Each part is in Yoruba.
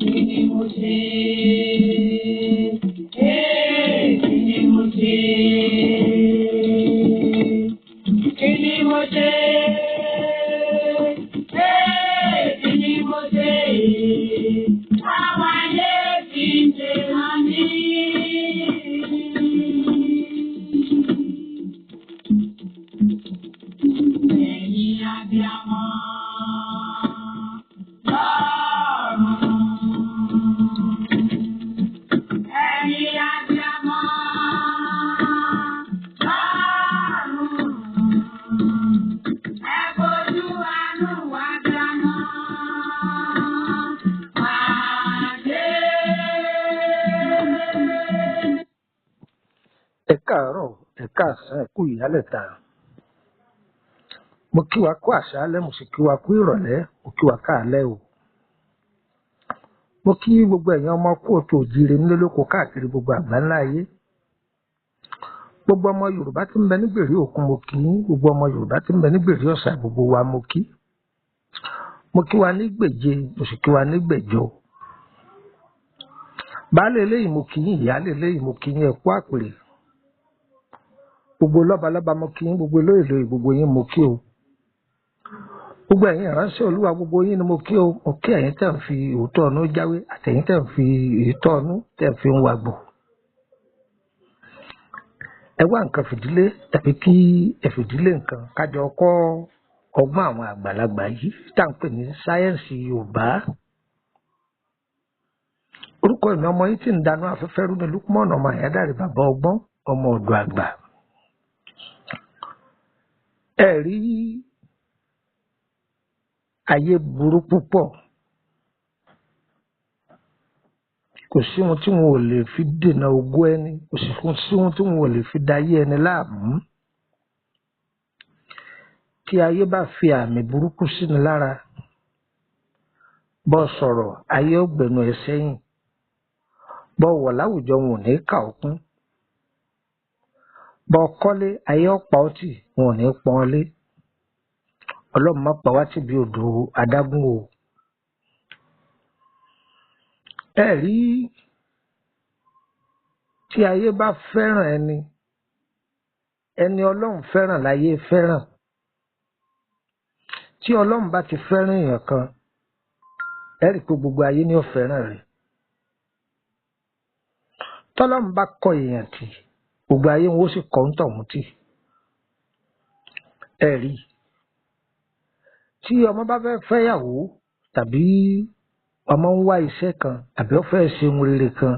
Kí ni mo ṣe? Ee, kí ni mo ṣe? Kí ni mo ṣe? Ee, kí ni mo ṣe? Àwọn ayé fi ń ṣe hàn mí. Ẹ̀yin abiyamọ lọ́run. Ẹ̀yin abiyamọ lọ́run. Ẹ fojú àánú wá dáná. Pàdé. Ẹ káàárọ̀, ẹ káàsán, ẹ kú ìyálẹ̀ta. Mo kí wa kú àṣálẹ́, mo sì kí wa kú ìrọ̀lẹ́, mo kí wa káalẹ́ o. Mo kí gbogbo ẹ̀yin ọmọ kóòtù òjíire nílé lóko káàkiri gbogbo àgbáńlá ayé. Gbogbo ọmọ Yorùbá tí ń bẹ nígbèrè òkun mo kí yín, gbogbo ọmọ Yorùbá tí ń bẹ nígbèrè ọ̀sà gbogbo wa mo kí. Mo kí wa ní gbèje, mo sì kí wa ní gbẹ̀jọ. Baálé eléyìí mo kí yín, ìyáálé eléyìí mo kí yín, ẹ kú àpèrè. Gbogbo lọ́balọ́ba mo kí yín, gbogbo olóyè lóyè gbogbo yín mo kí o. Gbogbo ẹ̀yin ìránṣẹ́ Olúwa gbogbo yín ni mo kí o. Mo kí ẹ̀yin tẹ̀ ń fi òótọ́ ọ̀nù jáwé àtẹ̀yin tẹ̀ ń fi òótọ́ ọ̀nù tẹ̀ ń fi ń wagbò. Ẹ wá nǹkan fìdílé tàbí kí ẹ fìdílé nǹkan kájọ kọ́ ọgbọ́n àwọn àgbàlagbà yìí tá à ń pè ní sáyẹ́ǹsì Yorùbá. Orúkọ èmi ọmọ yín tí ń danú afẹ́fẹ́ rú ni Lukman ọmọ Àyádáre bàbá ọgbọ́n ọmọ ọ̀dọ̀ àgbà. Ẹ rí ayé burú púpọ̀. Kò sí ohun tí wọn ò lè fi dènà ògo ẹni, kò sì sí ohun tí wọn ò lè fi dayé ẹni láàmú. Tí ayé bá fi àmì burúkú sí ni lára, bọ́ sọ̀rọ̀ ayé ó gbẹnu ẹ sẹ́yìn. Bọ́ wọ̀ láwùjọ wọn ò ní kà ọ́ kún. Bọ́ kọ́lé ayé ó pa ọ́ tì, wọn ò ní pọ́n ọ lé. Ọlọ́run má pa wá tì bí odò adágún o. Ẹ rí tí ayé bá fẹ́ràn ẹni, ẹni Ọlọ́run fẹ́ràn láyé fẹ́ràn. Tí Ọlọ́run bá ti fẹ́ràn èèyàn kan, ẹ rí i pé gbogbo ayé ni ó fẹ́ràn rẹ̀. Tọ́lọ́run bá kọ èèyàn tì, gbogbo ayé wọn ó sì kọ́ ń tọ̀hún tì. Ẹ rí tí ọmọ bá fẹ́ fẹ́yàwó tàbí ọmọ ń wá iṣẹ́ kan àbí ó fẹ́ ṣe ohun rere kan,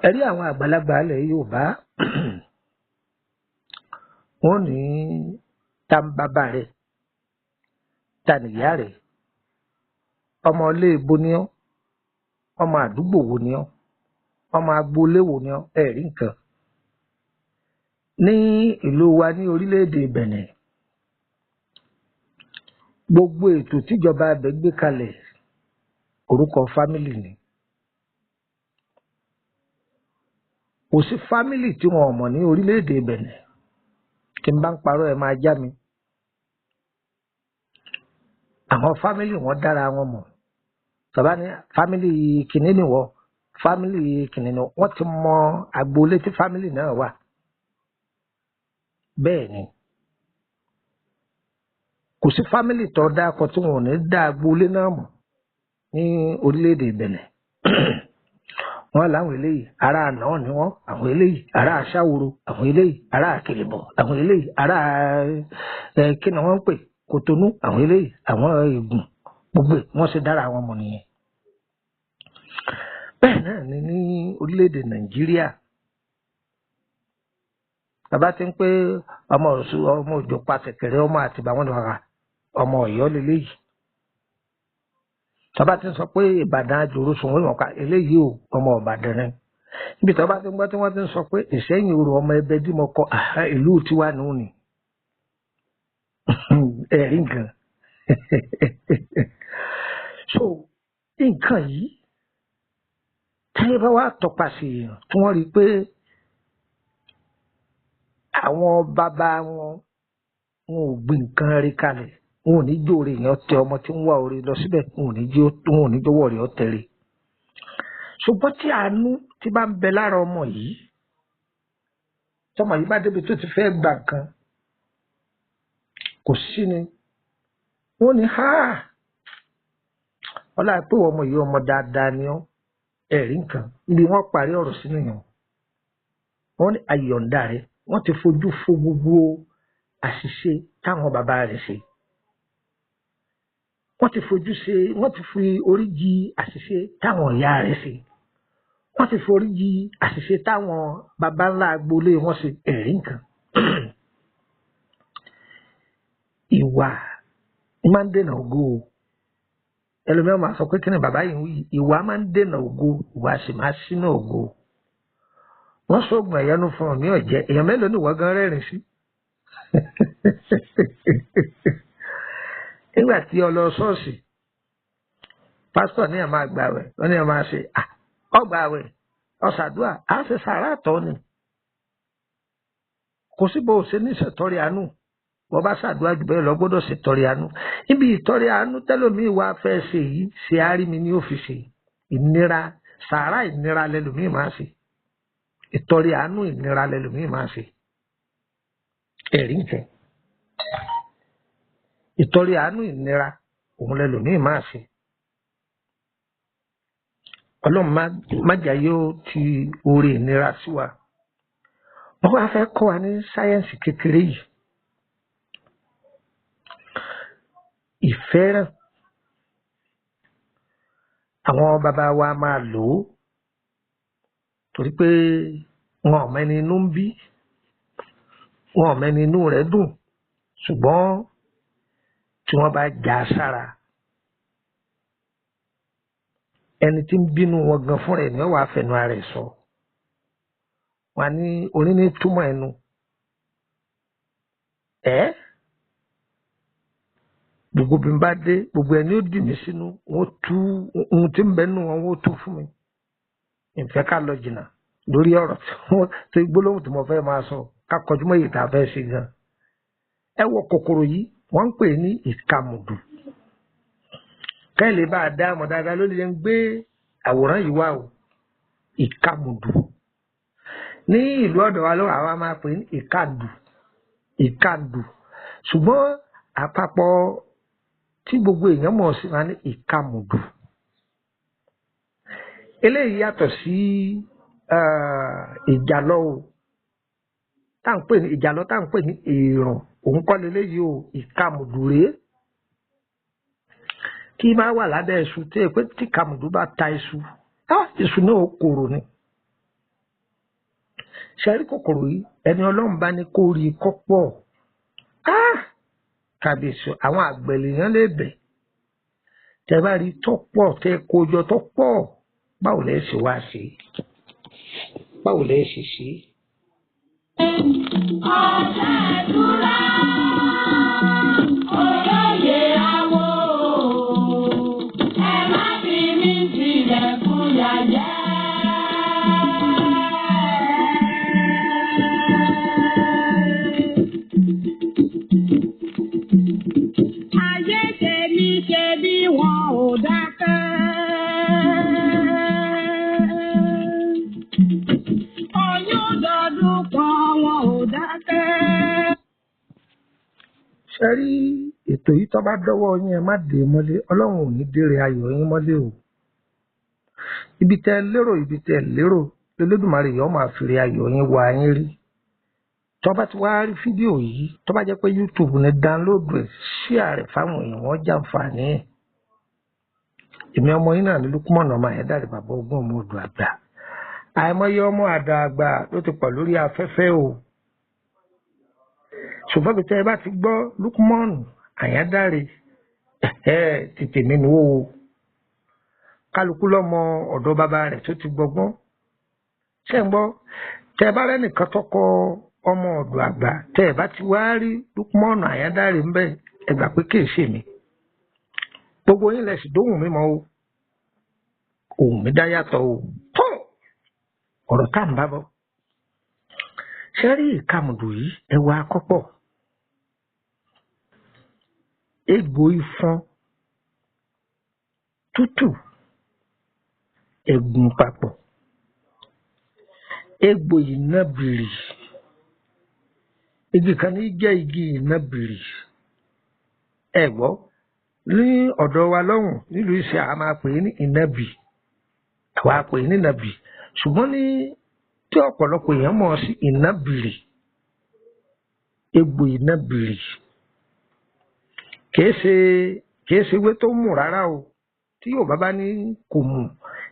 ẹ rí àwọn àgbàlagbà ilẹ̀ Yorùbá wọ́n ní ta ń bàbá rẹ̀, ta nìyá rẹ̀, ọmọ ilé ibo ni ọ́, ọmọ àdúgbò wo ni ọ́, ọmọ agboolé wo ni ọ́, ẹ rí nǹkan. Ní ìlú wa ní orílẹ̀-èdè Bẹ̀nẹ̀, gbogbo ètò tíjọba ibẹ̀ gbé kalẹ̀ orúkọ fámìlì ni. Kò sí fámìlì tí wọn ò mọ̀ ní orílẹ̀-èdè Bẹ̀nẹ̀. Tí n bá ń parọ́ ẹ máa já mi. Àwọn fámìlì wọn dára wọn mọ̀. Bàbá ní fámìlì kìnínní ni wọ, fámìlì kìnínní ni wọ́n ti mọ agboolé tí fámìlì náà wà. Bẹ́ẹ̀ ni, kò sí fámìlì tó dákọ tí wọn ò ní dá agboolé náà mọ̀ ní orílẹ̀-èdè Bẹ̀nẹ̀. Wọ́n láwọn eléyìí ará àná ni wọ́n, àwọn eléyìí ará aṣáworo, àwọn eléyìí ará àkèlèbọ̀, àwọn eléyìí ará ẹ kí ni wọ́n ń pè Kòtónú, àwọn eléyìí àwọn Ègùn, gbogbo ẹ̀ wọ́n ṣe dára wọn mọ̀ nìyẹn. Bẹ́ẹ̀ náà ni ní orílẹ̀-èdè Nàìjíríà. Bàbá ti ń pé ọmọ Ọ̀ṣun, ọmọ Òjò pa ṣẹ̀kẹ̀rẹ̀ ọmọ Àtìbà wọn ni wàrà ọmọ Ọ̀yọ́ leléyìí. Tọ́ba ti ń sọ pé Ìbàdàn àjòrò sùn wọ́n ká eléyìí o ọmọ Ìbàdàn ni. Níbi tọ́ba ti ń gbọ́ tí wọ́n ti ń sọ pé Ìṣẹ́yìn Orò ọmọ ẹbẹ dímọ̀ kọ ìlú tiwa nù ni. Ẹ̀rí nǹkan. So nǹkan yìí Táyé bá wá tọpasẹ̀ èèyàn tí wọ́n rí i pé àwọn bàbá wọn wọn ò gbin nǹkan rí kalẹ̀, wọn ò ní jóore èèyàn tẹ ọmọ tí ń wá oore lọ síbẹ̀, wọn ò ní jó, wọn ò ní jọ̀wọ́ rẹ̀ ọ́ tẹ̀lé. Ṣùgbọ́n tí àánú ti bá ń bẹ lára ọmọ yìí, tọmọ yìí bá débi tó ti fẹ́ gbà nǹkan, kò sí ni wọ́n ní ha, ọlá pé ọmọ yìí ọmọ dáadáa ni ọ́, ẹ̀rí nǹkan níbi wọ́n parí ọ̀rọ̀ sínú yẹn. Wọ́n ní àyọ̀ǹda rẹ̀, wọ́n ti fojú fo gbogbo àṣìṣe táwọn bàbá rẹ̀ ṣe, wọ́n ti fojú ṣe, wọ́n ti fi orí jì àṣìṣe táwọn ìyá rẹ̀ ṣe, wọ́n ti forí jì àṣìṣe táwọn baba ńlá agboolé wọn ṣe. Ẹ̀rí nǹkan, ìwà máa ń dènà ògo o. Ẹlòmíràn máa sọ pé kí ni bàbá yìí ń wí, ìwà máa ń dènà ògo, ìwà sì máa sínú ògo. Wọ́n sóògùn ẹ̀yánú fún ọ ní ọ̀jẹ́, èèyàn mélòó ni ìwọ gan rẹ́rìn sí? Nígbà tí ọ lọ ṣọ́ọ̀ṣì, pásítọ̀ ní ẹ̀ máa gbààwẹ̀, wọ́n ní ẹ̀ máa ṣe ọgbààwẹ̀, ọ̀ṣàdúà, á ṣe sàrà tọ́ ni. Kò sí bó o ṣe ní ìṣètọrẹ àánú, wọ́n bá ṣàdúrà jù bẹ́ẹ̀ lọ, gbọ́dọ̀ ṣètọrẹ àánú. Níbi ìtọrẹ àánú tẹ́lòmíì wá fẹ́ ṣe yìí, ṣe á rí mi ní òfìsè ìnira, sàrà ìnira lẹ́lòmíì máa ṣe, ìtọrẹ àánú ìnira lẹ́lòmíì máa ṣe. Ẹ̀rí nǹkan, ìtọrẹ àánú ìnira òun lẹ́lòmíì máa ṣe. Ọlọ́run má jà yóò ti oore ìnira sí wa. Wọ́n wá fẹ́ kọ́ wa ní sáyẹ́ǹsì kékeré yìí. Ìfẹ́ràn àwọn bàbá wa máa lò ó, torí pé wọn ò mẹ́ni inú ń bí, wọn ò mẹ́ni inú rẹ̀ dùn, ṣùgbọ́n tí wọ́n bá já sára, ẹni tí ń bínú wọn gan fúnra ẹ̀ ní wọ́n wàá fẹnu ara ẹ̀ sọ. Wọn ní orí ní túmọ̀ ẹnu ẹ̀. Gbogbo bí n bá dé, gbogbo ẹni ó dì mí sínú, wọn tú ohun tí ń bẹ nù wọn, wọn tú fún mi. Ìfẹ́ ká lọ jìnnà lórí ọ̀rọ̀ tí gbólóhùn tí mo fẹ́ máa sọ, ká kọjú mọ́ èyí tá a fẹ́ ṣe gan. Ẹ wọ kòkòrò yìí, wọ́n ń pè ní ìkàmùdù. Kẹ́lẹ́ bá a dá àmọ́ dáadáa ló lè ń gbé àwòrán yìí wá o. Ìkàmùdù ní ìlú ọ̀dọ̀ wa lọ́wọ́, àwa máa pè ní ìkàdù, ìkàdù, ṣùgbọ́n àpapọ̀ tí gbogbo èèyàn mọ̀ sí wa ní ìkàmùdù. Eléyìí yàtọ̀ sí ìjàlọ o, tá à ń pè ní ìjàlọ, tá à ń pè ní èèrùn, òun kọ́ leléyìí o. Ìkàmùdù rèé kí máa wà lábẹ́ iṣu, tí èpè tí ìkàmùdù bá ta iṣu, iṣu náà ó korò ni. Ṣẹ́rí kòkòrò yìí, ẹni ọlọ́run bá ní kó rí i kọ́ pọ̀, kàbíyèsí, àwọn àgbẹ̀ lèèyàn lè bẹ̀. Tẹ bá rí tó pọ̀, tẹ kójọ tó pọ̀, báwo lẹ ṣe wá ṣe, báwo lẹ ṣe ṣe? Ọ̀sẹ̀ ìtura, olóye awo, ẹ má fi mí sílẹ̀ fún yàyà. Ayé tèmi ṣe bí wọn ò dákẹ́. Oyún dọdún kan wọn ò dákẹ́. Ṣe rí ètò yìí, tó bá dọ́wọ́ yín, ẹ má dé mọ́lé. Ọlọ́run ò ní dèrè ayọ̀ yín mọ́lé o. Ibi tẹ́ ẹ lérò, ibi tẹ́ ẹ lérò lolódùmarè yóò máa fèrè ayọ̀ yín wá yín rí. Tó bá ti wá rí fídíò yìí, tó bá jẹ́ pé YouTube ní, download rẹ̀, share rẹ̀ fáwọn èèyàn, wọ́n jàǹfààní ẹ̀. Èmi ọmọ yín náà ní Lukumọ̀nà ọmọ Àyándàrè, bàbá ogún ọmọ odò àgbà. Àìmọye ọmọ àdàgbà ló ti pọ̀ lórí afẹ́fẹ́ o, ṣùgbọ́n bí tẹ́ ẹ bá ti gbọ́ Lukumọ̀nù Àyándàrè, ẹ tètè mi nù o. Kálukú lọ́mọ ọ̀dọ̀ bàbá rẹ̀ tó ti gbọgbọ́n. Ṣé ń gbọ́? Tẹ́ ẹ bá rẹ́nìkan tọkọ ọmọ ọ̀dọ̀ àgbà, tẹ́ ẹ bá ti wá rí Lukumọ̀nù Àyándàrè ń bẹ̀, ẹ gbà pé kì í ṣe mi. Gbogbo yín lẹ sì dóhùn mi mọ́ o, ohùn mi dá yàtọ̀ o. Tó. Ọ̀rọ̀ tá à ń bá bọ̀, ṣé rí ìkàmùdù yìí, ẹwà akọ́pọ̀ egbò ifọ̀n tútù ẹ̀gùn papọ̀, egbò ìnàbìrì, igi kan ní jẹ́ igi ìnàbìrì. Ẹ gbọ́, ní ọ̀dọ̀ wa lọ́hùn nílùú Ìṣẹ́, a máa pè é ní ìnàbì, àwa pè é ní ìnàbì, ṣùgbọ́n ní tí ọ̀pọ̀lọpọ̀ èèyàn mọ̀ sí ìnàbìrì, egbò ìnàbìrì kìí ṣe ewé tó mú rárá o. Tí Yorùbá bá ní kò mú,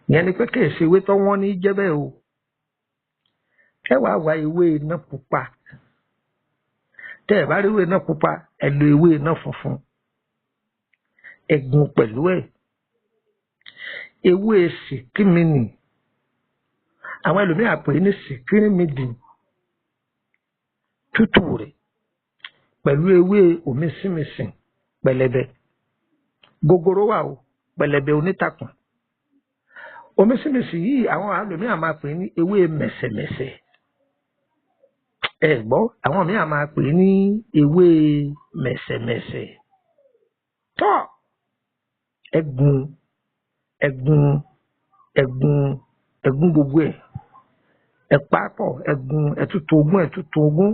ìyẹn ni pé kìí ṣe ewé tó wọ́n ní jẹ́ bẹ́ẹ̀ o. Ẹ wàá wá ewé iná pupa. Tẹ́ ẹ bá rí ewé iná pupa, ẹ lo ewé iná funfun, ẹ gún pẹ̀lú ẹ̀. Ewé sìkímìnì, àwọn ẹlòmíràn pè é ní sìkírímìdì, tútù rẹ̀ pẹ̀lú ewé òmísínmisìn pẹlẹbẹ gogoro wà o, pẹlẹbẹ onítàkùn. Òmísínmisìn yìí, àwọn ẹlòmíràn máa pè é ní ewé mẹ̀sẹ̀mẹ̀sẹ̀. Ẹ gbọ́, àwọn mìíràn máa pè é ní ewé mẹ̀sẹ̀mẹ̀sẹ̀. Tọ́ ẹgùn ẹgùn ẹgùn ẹgùn gbogbo ẹ̀, ẹ̀pápọ̀ ẹgùn, ẹ̀tútù ogún, ẹ̀tútù ogún.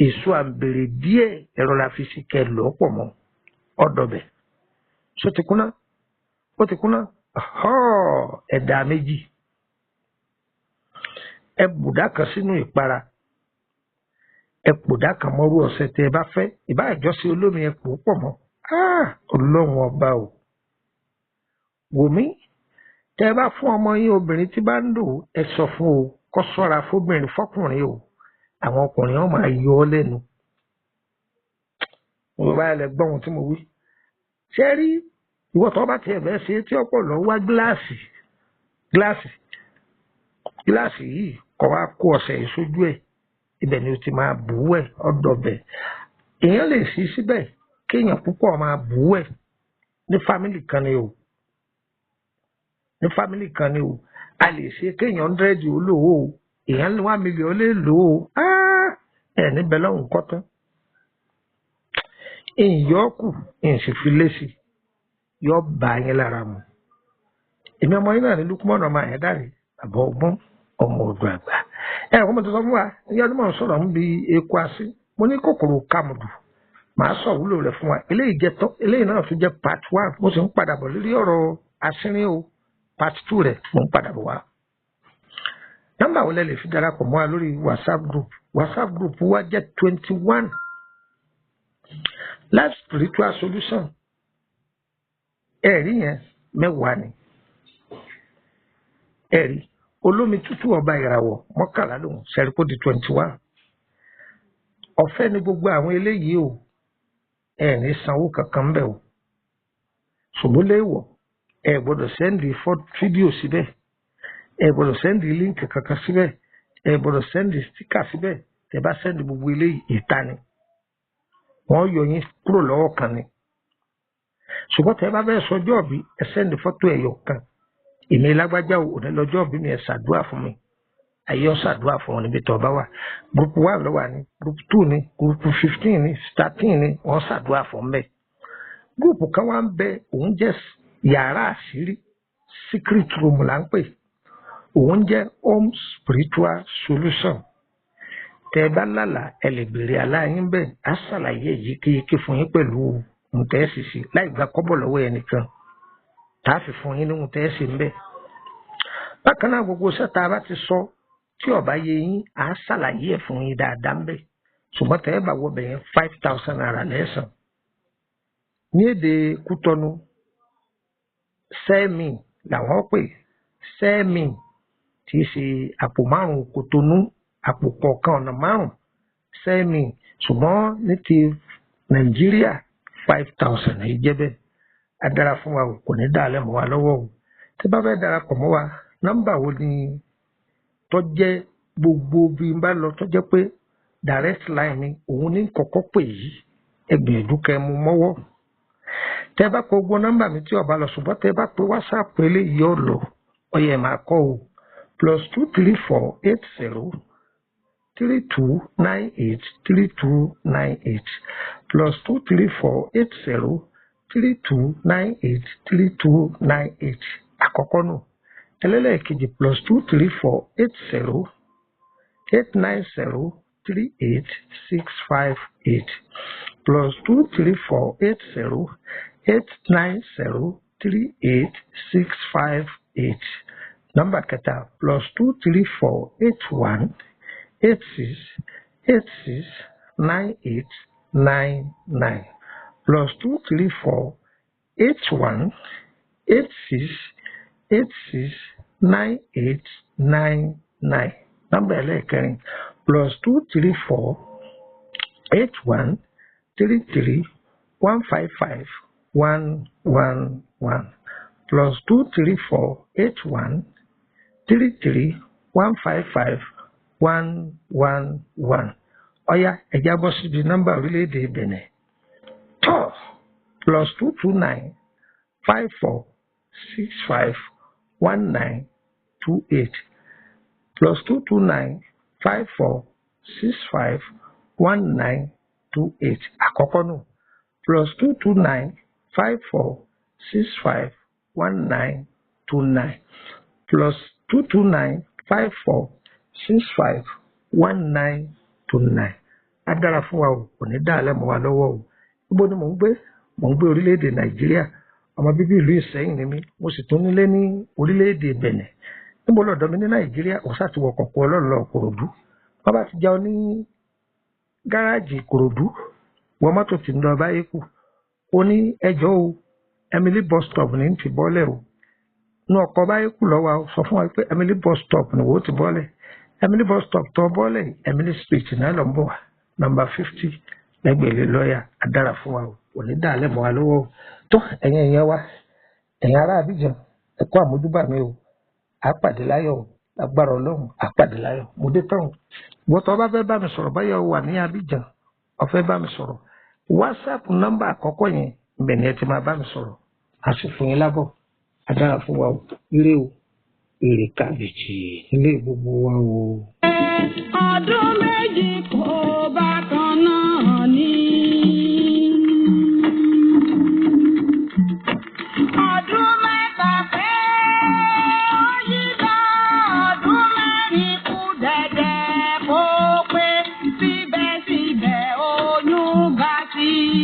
Èso àǹbèrè díẹ̀ ẹ̀rọ la fi sí kẹ lọ́ pọ̀ mọ́ ọ̀dọ̀bẹ̀. Ṣó ti kúnná? Ó ti kúnná. Ẹ̀dà méjì, ẹ bùdá kan sínú ìpara, ẹ pòdá kan mọ́rú ọṣẹ tẹ ẹ bá fẹ́, ìbá ìjọsìn olómi, ẹ pò ó pọ̀ mọ́. Ọlọ́run ọba o, wòmí. Tẹ ẹ bá fún ọmọ yín obìnrin tí bá ń lò, ẹ sọ fún o kó ṣọ́ra fóbìnrin fọkùnrin o, àwọn ọkùnrin wọn máa yọ ọ lẹ́nu. Mo bá lẹ gbọ́ ohun tí mo wí. Ṣé rí ìwọ tó bá tiẹ̀ bẹ́ẹ̀ ṣe tí ọ̀pọ̀ lọ wá gíláàsì, gíláàsì gíláàsì yìí, kọ́ wá kó ọṣẹ yìí sójú ẹ̀, ibẹ̀ ni o ti máa bù ú ẹ̀ ọ̀dọ̀bẹ̀. Èèyàn lè ṣí síbẹ̀ kéèyàn púpọ̀ máa bù ú ẹ̀ ní family kan ni o, ní family kan ni o. A lè ṣe kéèyàn 100 ó lò ó, èèyàn 1 million lè lò ó. Ẹ̀ níbẹ̀ lọ́hùn kọ́ tán. Ìyọ́kù ìsì fi lé sí yọ bá yín lára mu. Èmi ọmọ yín náà ní Lukumọ́nù ọmọ Àyẹ́dàrí, bàbá ọgbọ́n, ọmọ ọdún àgbà. Ẹ kọ́, mo ti sọ fún wa ní ọdún mọ̀ sọ̀rọ̀ ń bi eku así, mo ní kòkòrò kàmùdù, màá sọ wúlò rẹ̀ fún wa. Eléyìí jẹ́ tọ́, eléyìí náà tún jẹ́ part one. Mo sì ń padà bọ̀ lórí ọ̀rọ̀ asínrín o, part two rẹ̀ mo ń padà bọ̀ wá. Nọ́mbà wo lẹ lè fi darapọ̀ mọ́ wa lórí WhatsApp group? WhatsApp group wa jẹ́ 21 Life Spiritual Solution. Ẹ̀rí yẹn 10 ni. Ẹ̀rí olómi tútù ọba ìràwọ̀ 11 lòun ṣẹ̀ríkó di 21. Ọ̀fẹ́ ni gbogbo àwọn eléyìí o, ẹ̀ ní sanwó kankan ń bẹ̀ o. Ṣùgbọ́n léèwọ̀, ẹ gbọ́dọ̀ send fídíò síbẹ̀, ẹ gbọ́dọ̀ send link kankan síbẹ̀, ẹ gbọ́dọ̀ send sticker síbẹ̀. Tẹ́ bá send gbogbo eléyìí, ìta ni wọ́n yọ yín kúrò lọ́wọ́ kan ni. Ṣùgbọ́n tẹ́ bá bẹ́ẹ̀ sọjọ́ bí, ẹ send fọ́tò ẹ̀yọ̀ kan: "Èmi lágbájá ò ní lọ́jọ́ bí mi, ẹ ṣàdúrà fún mi." Ayé ọ ṣàdúrà fún wọn níbi tó bá wà. Group one ló wà ní, group two ní, group 15 ní, 13 ní, wọ́n ṣàdúrà fún bẹ́ẹ̀. Group kan wá ń bẹ, òun jẹ́ yàrá àṣírí, secret room là ń pè. Òun jẹ́ Home Spiritual Solution. Tẹ ẹ bá lálàá, ẹ lè béèrè aláyín bẹ́ẹ̀, á ṣàlàyé yékéyéké fún yín pẹ̀lú ohun tẹ́ ẹ sì ṣe láì gba kọ́bọ̀ lọ́wọ́ ẹnìkan, tá a fi fún yín ní ohun tẹ́ ẹ sì ń bẹ̀. Bákan náà, gbogbo iṣẹ́ tá a bá ti sọ tí ó bá yé yín, á ṣàlàyé ẹ̀ fún yín dáadáa ń bẹ̀. Ṣùgbọ́n tẹ́ ẹ bá wọ bẹ̀ yẹn, ₦5,000 lẹ́sàn. Ní èdè Kútọ́nù, sẹ́ẹ̀mì làwọn pè sẹ́ẹ̀mì, tí í ṣe àpò 5 Kòtónú, àpò kọ̀ọ̀kan ọ̀nà 5, sẹ́ẹ̀mì. Ṣùgbọ́n ní ti Nàìjíríà, 5,000 yìí jẹ́ bẹ́ẹ̀. Á dára fún wa o, kò ní dàálẹ̀ mọ́ wa lọ́wọ́ o. Tí bá fẹ́ darapọ̀ mọ́ wa, nọ́mbà wo ni tó jẹ́ gbogbo bí n bá lọ, tó jẹ́ pé direct line mi, òun ní kọ́kọ́ pè yìí? Ẹ gbìyànjú kẹ́ ẹ mú mọ́wọ́. Tẹ́ bá pe gbogbo nọ́mbà mi tí ó bá lọ, ṣùgbọ́n tẹ́ bá pe WhatsApp, eléyìí yóò lọ. Ó yẹ máa kọ́ o. +234 80 3298 3298, +234 80 3298 3298 àkọ́kọ́ nù. Ẹlẹ́lẹ́ẹ̀kejì, +234 80 890 38658, +234 80 890 38658. Nọ́mbà kẹta, +234 81 86 86 98 99, +234 81 86 86 98 99. Nọ́mbà ẹlẹ́ẹ̀kẹrin, +234 81 33 155 111, +234 81 33 155 111. Ọ̀yá, ẹ̀já bọ́ síbi nọ́mbà orílẹ̀-èdè Benin tọ́, +229 54 65 19 28, +229 54 65 19 28 àkọ́kọ́ nù, +229 54 65 19 29, +229 54 65 19 29. Á dára fún wa o, kò ní dá àlẹ́ mọ́ wa lọ́wọ́ o. Ibo ni mò ń gbé? Mò ń gbé orílẹ̀-èdè Nàìjíríà. Ọmọ bíbí ìlú Ìsẹ́yìn ni mí. Mo sì tún nílé ní orílẹ̀-èdè Bẹ̀nẹ̀. Níbo lọ́dọ̀ mi ní Nàìjíríà? Ò sá ti wọkọ̀ kó Ọlọ́run lọ Ìkòròdú. Wọ́n bá ti já ọ ní gáràjì Ìkòròdú, wọ mọ́tò tí ń lọ báyé kù, ó ní ẹjọ́ o, Emily bus stop ní ti bọ́lẹ̀ o. Inú ọkọ̀ báyé kù lọ́wọ́, sọ fún wa pé Emily bus stop ní wo ti bọ́lẹ̀. Emily bus stop tó bọ́lẹ̀, Emily Street náà lọ ń bọ̀ wá, nọ́mbà 50, lẹ́gbẹ̀ẹ́ lọ́ọ̀yà. Adára fún wa o, kò ní dà lẹ́mọ̀ wa lọ́wọ́ o. Tó ẹ̀yin ẹ̀yẹn wa, ẹ̀yin ará Abidjan, ẹ kú àmójúbà mi o. À pàdé láyọ̀ o, agbára Ọlọ́run, à pàdé láyọ̀. Mo dé tán o. Wọ́n tó bá fẹ́ bá mi sọ̀rọ̀, báyọ̀ wà ní Abidjan, ó fẹ́ bá mi sọ̀rọ̀, WhatsApp nọ́mbà àkọ́kọ́ yẹn, ibẹ̀ ni ẹ ti máa bá mi sọ̀rọ̀. A sì fún yín lábọ̀. Adára fún wa o. Ire o, èrè kàbìtì nílé gbogbo wa o. Ọdún 2 kò bákan náà ní. Ọdún 3 pé ó yí bá, ọdún 4 kù dẹ̀dẹ̀ kó pé, síbẹ̀síbẹ̀ oyún ga sí i.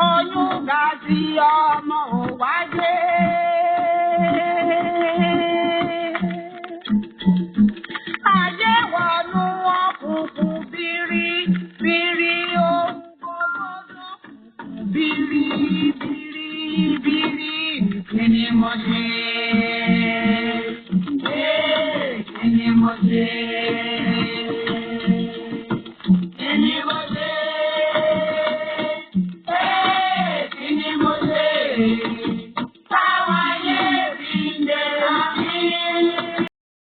Oyún ga sí, ọmọ ò wáyé. Ayé wọnú òkùnkùn bírí bírí, ohun gbogbo dókùnkùn bírí bírí bírí. Kí ni mo ṣe? Ee, kí ni mo ṣe?